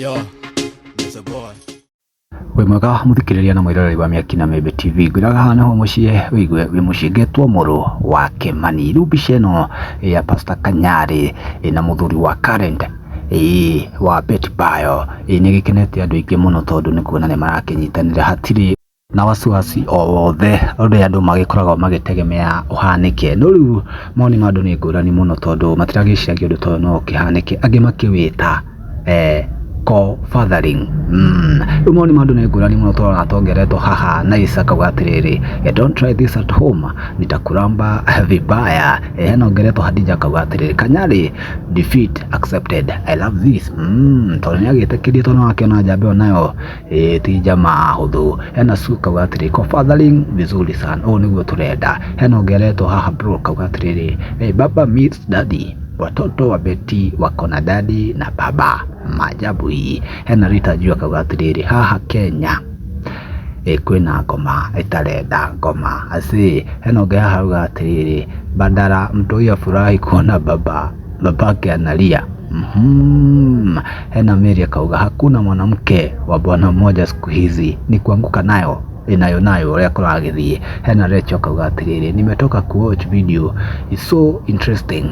Yo, it's a boy. Wĩ mwega mũthikĩrĩria na mwĩroreri wa Mĩaki na Mĩembe TV, ngwĩraga haha nĩho mũciĩ wĩigue wĩ mũciĩ ngetwo mũrũ wa Kĩmani. Rĩu mbica ĩno ya Pastor Kanyarĩ na mũthuri wa Current ĩĩ wa Betty Bayo ĩĩ nĩ ĩgĩkenetie andũ aingĩ mũno tondũ nĩ kuona nĩ marakĩnyitanĩra hatirĩ na wasiwasi o wothe ũrĩa andũ magĩkoragwo magĩtegemea ũhanĩke. No rĩu mawoni ma andũ nĩ ngũrani mũno tondũ matiragĩciragia ũndũ ta ũyũ no ũkĩhanĩke, angĩ makĩwĩta co-fathering. Rĩu mawoni ma andũ nĩ ngũrani mũno tũrona tongeretwo haha Nice akauga atĩrĩrĩ, "Don't try this at home, nitakuramba vibaya." Hena ũngĩ ũretwo Hadija akauga atĩrĩrĩ, "Kanyari defeat accepted, I love this." Tondũ nĩ agĩtĩkĩrie tondũ nĩ wakĩona njamba ĩyo nayo ti jamaa hũthũ. Hena Sue akauga atĩrĩrĩ, "Co-fathering vizuri sana, ũũ nĩguo tũrenda." Hena ũngĩ ũretwo haha Bro akauga atĩrĩrĩ, "Hey, baba meets daddy, watoto wa Betty wako na daddy na baba, maajabu hii." Hena Rita Juu akauga atĩrĩrĩ, haha Kenya kwĩna ngoma ĩtarenda ngoma ase. Hena ũngĩ haha auga atĩrĩrĩ, badala mtoi afurahi kuona baba babake analia. Hena Mary akauga hakuna mwanamke wa bwana mmoja siku hizi, ni kuanguka nayo nayo nayo ũrĩa kũragĩthiĩ. Hena Rachel akauga atĩrĩrĩ, nimetoka kuwatch video, it's so interesting.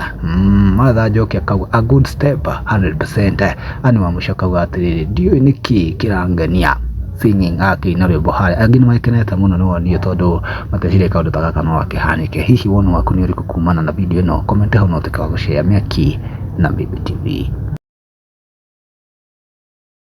Martha Njoki akauga a good step 100%. Ani wa mũico akauga atĩrĩrĩ, ndiũĩ nĩkĩ kĩrangenia singing akĩina rwĩmbo harĩa. Angĩ nĩ makenete mũno nĩ woni ũyũ tondũ mateciria kaũndũ ta gaka no gakĩhanĩke. Hihi woni waku nĩ ũrĩkũ kumana na video ĩno? Comment hau na ũtuĩke wa gũshare. Mĩaki na Mĩembe TV.